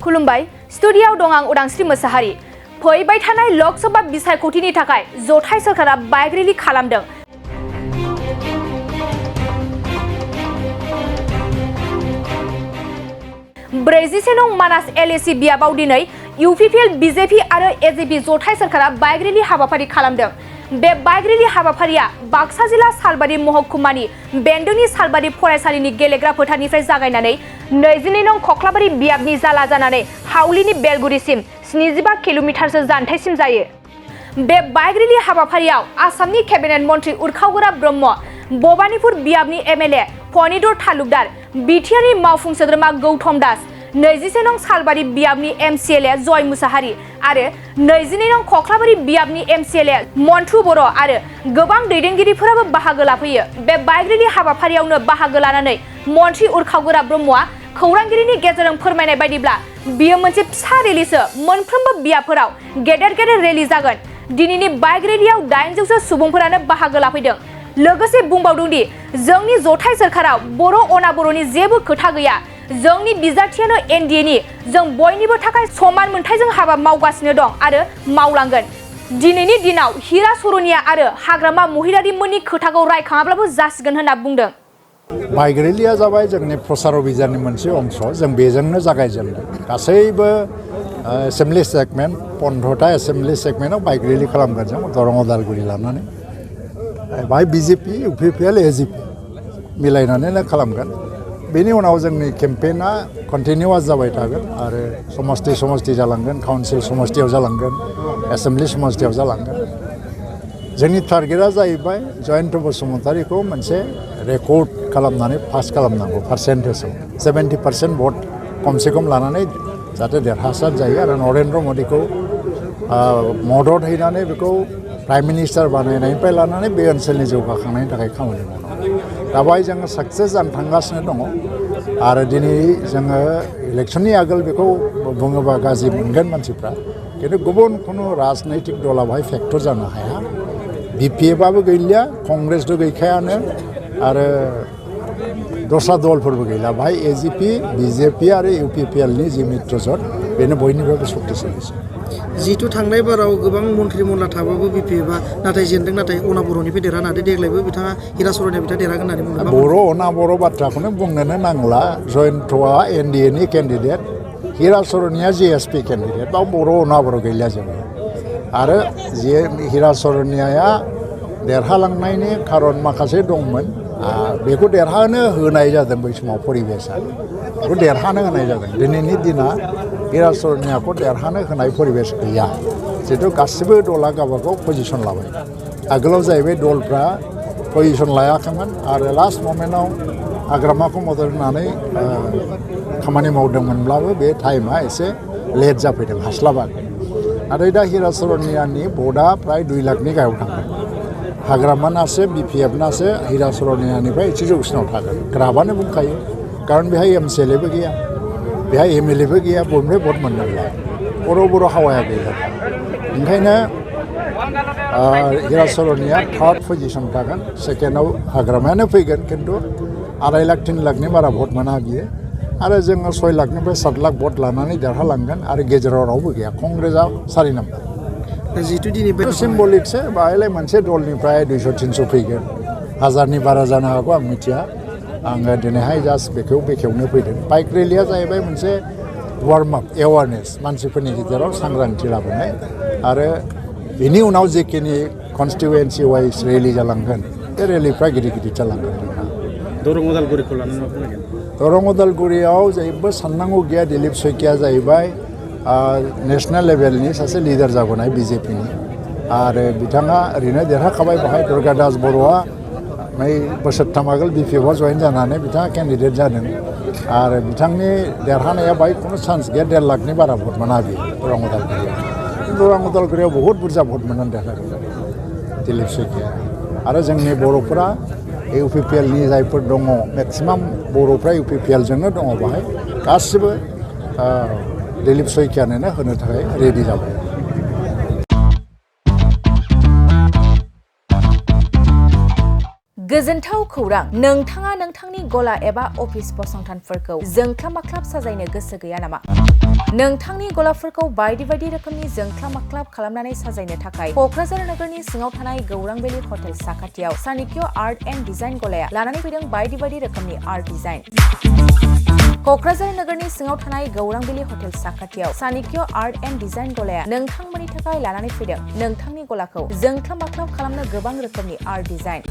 खुलुमबाय स्टुडियाव दं आं उदांस्रि मोसाहारि फैबाय थानाय लोकसभा बिसायख'थिनि थाखाय जथाय सरकारा बाइक रेलि खालामदों। ब्रैजिसे नं मानास एलएसी बियाबाव दिनै इउपिपिएल बीजेपी आरो एजेपि जथाय सरकारा बाइक रेलि हाबाफारि खालामदों। बे बाइक रेलि हाबाफारिया बाक्सा जिल्ला सालबारि महकुमानि बेन्दोनि सालबारि फरायसालिनि गेलेग्रा फोथारनिफ्राय जागायनानै 22 नं खख्लाबारि बियाबनि जाला जानानै हावलिनि बेलगुरिसिम 75 किल'मिटारसो जानथायसिम जायो। बे बाइक रेलि हाबाफारियाव आसामनि केबिनेट मन्त्रि उरखावगोरा ब्रह्म, बबानिपुर बियाबनि एमएलए फणिधर तालुकदार, बिटिआरनि मावफुं सोद्रोमा गौतम दास, 21 नं सालबारि बियाबनि एमसिएलए जय मुसाहारि आरो 22 नं खख्लाबारि बियाबनि एमसिएलए मन्टु बर' आरो गोबां दैदेनगिरिफोराबो बाहागो लाफैयो। बे बाइक रेलि हाबाफारियावनो बाहागो लानानै मन्त्रि उरखावगोरा ब्रह्मआ खौरांगिरिनि गेजेरजों फोरमायनाय बायदिब्ला बियो मोनसे फिसा रेलिसो, मोनफ्रोमबो बियाबफोराव गेदेर गेदेर रेलि जागोन। दिनैनि बाइक रेलियाव 800सो सुबुंफोरानो बाहागो लाफैदों। लोगोसे बुंबावदों दि जोंनि जथाय सरकाराव बर' अनाबर'नि जेबो खोथा गैया। जोंनि बिजाथियानो एनडिएनि, जों बयनिबो थाखाय समान मोनथायजों हाबा मावगासिनो दं आरो मावलांगोन। दिनैनि दिनाव हिरा सरनिया आरो हाग्रामा महिलारिमोननि खोथाखौ रायखाङाब्लाबो जासिगोन होनना बुंदों। बाइक रेलिया जाबाय जोंनि प्रसार अभियाननि मोनसे अंश। जों बेजोंनो जागायजेनदों। गासैबो एसेम्बलि सेगमेन्ट 15टा एसेम्बलि सेगमेन्टआव बाइक रेलि खालामगोन जों दरं उदालगुरि लानानै। बाहाय बिजेपि इउपिपिएल एजेपि मिलायनानैनो खालामगोन। बेनि उनाव जोंनि केम्पेइना कन्टिनिउआस जाबाय थागोन आरो समस्ति जालांगोन, काउन्सिल समस्तियाव जालांगोन, एसेम्बलि समस्तियाव जालांगोन। जोंनि टारगेटआ जाहैबाय जयन्त बसुमतारीखौ मोनसे रेकर्ड खालामनानै पास खालामनांगौ पार्सेन्टेजआव 70% भट खमसे खम लानानै जाहाथे देरहासार जायो आरो नरेन्द्र मदिखौ मदद हैनानै बेखौ प्राइम मिनिस्टार बानायनायनिफ्राय लानानै बे ओनसोलनि जौगाखांनायनि थाखाय खामानि मावनांगौ। दा बेवहाय जोङो साक्सेस जानो थांगासिनो दङ आरो दिनै जोङो इलेक्सननि आगोल बेखौ बुङोबा गाज्रि मोनगोन मानसिफ्रा, खिन्थु गुबुन खुनु राजनैतिक दला बेवहाय फेक्टर जानो हाया। बिपिएफआबो गैलिया, कंग्रेसबो गैखायानो आरो दस्रा दलफोरबो गैला। बेवहाय एजिपि, बिजेपि आरो इउपिपिएलनि जि मित्रजोट बेनो बयनिफ्रायबो शक्तिशालिसिन। जिहेतु थांनाय बाराव गोबां मन्त्रि मनला थाबाबो बिपिएफआ नाथाय जेनदों, नाथाय अनाबर'निफ्राय देरहानानै देग्लायबो बिथाङा हिरा सरनिया बिथाङा देरहागोन होननानै बुंदों। बर' अनाबर' बाथ्राखौनो बुंनोनो नांला। जयन्तआ एनडिएनि केन्डिडेट, हिरा सरनिया जिएसपि केन्डिडेट, बाव बर' अनाबर' गैलिया जोङो। आरो हिरा सरनियाया देरहालांनायनि खारन माखासे दंमोन, बेखौ देरहानो होनाय जादों बै समाव परिबेसआ, बेखौ देरहानो होनाय जादों। दिनैनि दिना हिरा सरनियाखौ देरहानो होनाय परिबेस गैया, जिहेतु गासिबो दला गावबागाव पजिसन लाबाय। आगोलाव जाहैबाय दलफ्रा पजिसन लायाखैमोन आरो लास्ट ममेन्टआव हाग्रामाखौ मदद होनानै खामानि मावदोंमोनब्लाबो बे टाइमा एसे लेट जाफैदों, हास्लाबाखै। नाथाय दा हिरा सरनियानि भटआ प्राय 2 लाखनि गाहायाव थांगोन। हाग्रामानासो बिपिएफनासो हिरा सरनियानिफ्राय एसे जौसिनाव थागोन। ग्राफआनो बुंखायो, खारन बेहाय एमसिएलएबो गैया, बेहाय एमएलएबो गैया, बयनिफ्राय भट मोननांलाय बर' हावाया गैला। ओंखायनो हिरा सरनिया 3rd पजिसन थागोन, सेकेन्डआव हाग्रामायानो फैगोन, खिन्थु 2.5 लाख 3 लाखनि बारा भट मोना बियो। आरो जोङो 6 लाखनिफ्राय 7 लाख भट लानानै देरहालांगोन आरो गेजेराव रावबो गैया। कंग्रेसआ 4 नाम्बार। जिहेतु दिनै सिम्बलिकसो, बाहायलाय मोनसे दलनिफ्राय 200-300 फैगोन, 1000नि बारा जानो हागौ, आं मिथिया। आङो दिनैहाय जास्ट बेखौ बेखेवनो फैदों। बाइक रेलिया जाहैबाय मोनसे वार्म आप, एवारनेस, मानसिफोरनि गेजेराव सांग्रांथि लाबोनाय आरो बेनि उनाव जेखिनि कनस्टिटुवेन्सि वाइज रेलि जालांगोन बे रेलिफ्रा गिदिर गिदिर जालांगोन। दरं उदालगुरिखौ लानानै मा बुंगोन? दरं उदालगुरियाव जेबो साननांगौ गैया। दिलीप शइकिया जाहैबाय नेसनेल लेभेलनि सासे लिडार जाबोनाय बिजेपिनि आरो बिथाङा ओरैनो देरहाखाबाय। बाहाय दुर्गा दास बर'आ 2 बोसोरथाम आगोल बिपिएफआव जयेन जानानै बिथाङा केन्डिडेट जादों आरो बिथांनि देरहानाया बाहाय खुनु चान्स गैया। 1.5 लाखनि बारा भट मोना बियो दरं उदालगुरियाव। दरं उदालगुरियाव बहुद बुरजा भट मोननानै देरहादों दिलीप शइकिया। आरो जोंनि बर'फोरा इउपिपिएलनि जायफोर दङ, मेक्सिमाम बर'फ्रा इउपिपिएलजोंनो दङ। बाहाय गासिबो दिलीप शइकियानो होनो थाखाय रेडि जाबाय। गोजोनथाव खौरां नोंथाङा नोंथांनि गला एबा अफिस फसंथानफोरखौ जोंख्लाब माख्लाब साजायनो गोसो गैया नामा? नोंथांनि गलाफोरखौ बायदि बायदि रोखोमनि जोंख्लाब माख्लाब खालामनानै साजायनो थाखाय क'क्राझार नोगोरनि सिङाव थानाय गौरां भेलि हटेल साखाथियाव सानिक्य आर्ट एन्ड डिजाइन गलाया लानानै फैदों बायदि बायदि रोखोमनि आर्ट डिजाइन। क'क्राझार नोगोरनि सिङाव थानाय गौरां भेलि हटेल साखाथियाव सानिक्य आर्ट एन्ड डिजाइन गलाया नोंथांमोननि थाखाय लानानै फैदों नोंथांनि गलाखौ जोंख्लाब माख्लाब खालामनो गोबां रोखोमनि आर्ट डिजाइन।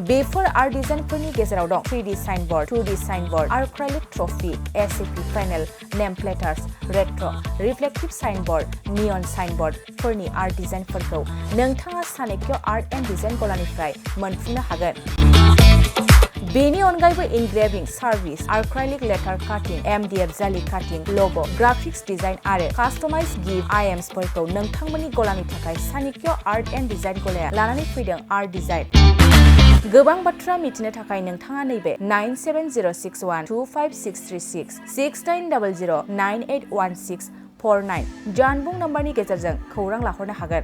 बेफोर आर्ट डिजाइनफोरनि गेजेराव दं 3D signboard, 2D signboard, acrylic trophy, ACP panel, name plates, रेट्र, रिफ्लेक्टिभ साइनबोर्ड, नियन साइनबोर्डफोरनि आर्ट डिजाइनफोरखौ नोंथाङा सानिक्य आर्ट एन्ड डिजाइन गलानिफ्राय मोनफुंनो हागोन। बेनि अनगायैबो इनग्रेभिं, सार्भिस, आर्क्राइलिक लेटार काटिं, MDF जालि काटिं, लग', ग्राफिक्स डिजाइन आरो कास्टमाइज गिफ्ट आइटेम्सफोरखौ नोंथांमोननि गलानि थाखाय सानिक्य आर्ट एन्ड डिजाइन गलाया लानानै फैदों आर्ट डिजाइन। गोबां बाथ्रा मिथिनो थाखाय नोंथाङा नैबे 9706125636 6800981649 जानबुं नम्बरनि गेजेरजों खौरां लाहरनो हागोन।